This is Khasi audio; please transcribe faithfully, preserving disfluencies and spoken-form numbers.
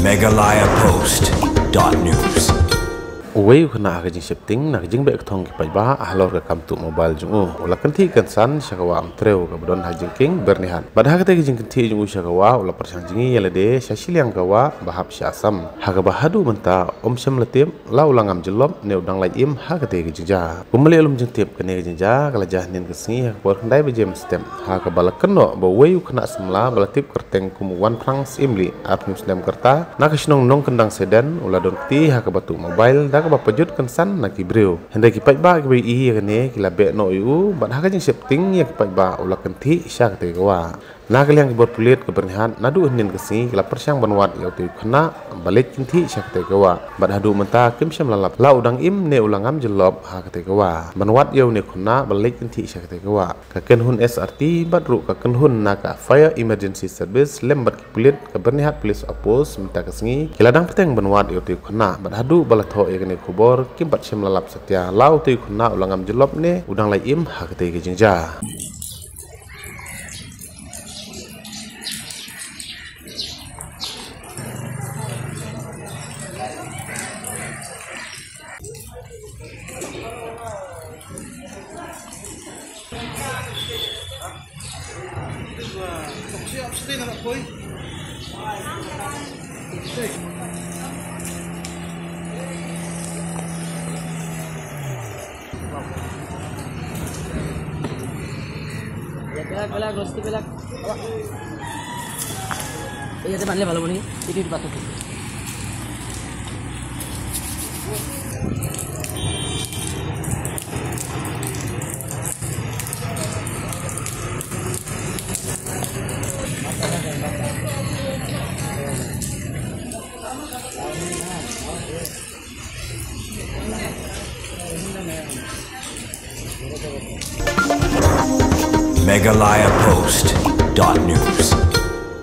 Meghalaya Post dot news. Uwei u khynnah ha ka jingsheptieng na ka jingbeh kthong ki paidbah halor ka kam tuh mobile jong u, u la kynthih kynsan sha ka wah umtrew kaba don ha Jingkieng, Byrnihat. Bad ha katei ka jingkynthih jong u sha ka wah, u la pyrshang jngi ïa lade sha shiliang ka wah ba hap sha Assam, ha kaba haduh mynta um shym la tip la u la ngam jyllop ne u dang lait im ha katei ka jingjia. Kumba leh lum jingtip, kane ka jingjia ka la jia hynnin ka sngi ha ka por khyndai baje mynstep, ha kaba la kynnoh ba uwei u khynnah samla ba la tip kyrteng kum u Wanphrang Syiemlieh, arphew snem ka rta, na ka shnong Nongkyndang Seden, u la don kti ha kaba tuh mobile da kaba pajut kynsan na ki briew. Hynrei ki paidbah kiba ïohi ïa kane ki la beh noh ïa u, bad ha ka jingsheptieng ïa ki paidbah u la kynthih sha katei ka wah. Na ka liang ki bor pulit ka Byrnihat, naduh hynnin ka sngi ki la pyrshang ban wad ïa utei u khynnah ba leit kynthih sha katei ka wah, bad haduh mynta kim shym la lap la u dang im ne u la ngam jyllop ha katei ka wah, ban wad ïa une u khynnah ba leit kynthih sha katei ka wah. Ka kynhun S R T bad ruh ka kynhun na ka Fire Emergency Service lem bad ki pulit ka Byrnihat Police Outpost mynta ka sngi ki la dang bteng ban wad ïa utei u khynnah, bad haduh ba la thoh ïa kane ka khubor kim pat shym la lap satia la utei u khynnah u la ngam jyllop ne u dang lait im ha katei ka jingjia. ইয়াতে বান্ধিলে ভাল হ'ব নেকি? এইটো, এইটো পাতত। Meghalaya Post dot news.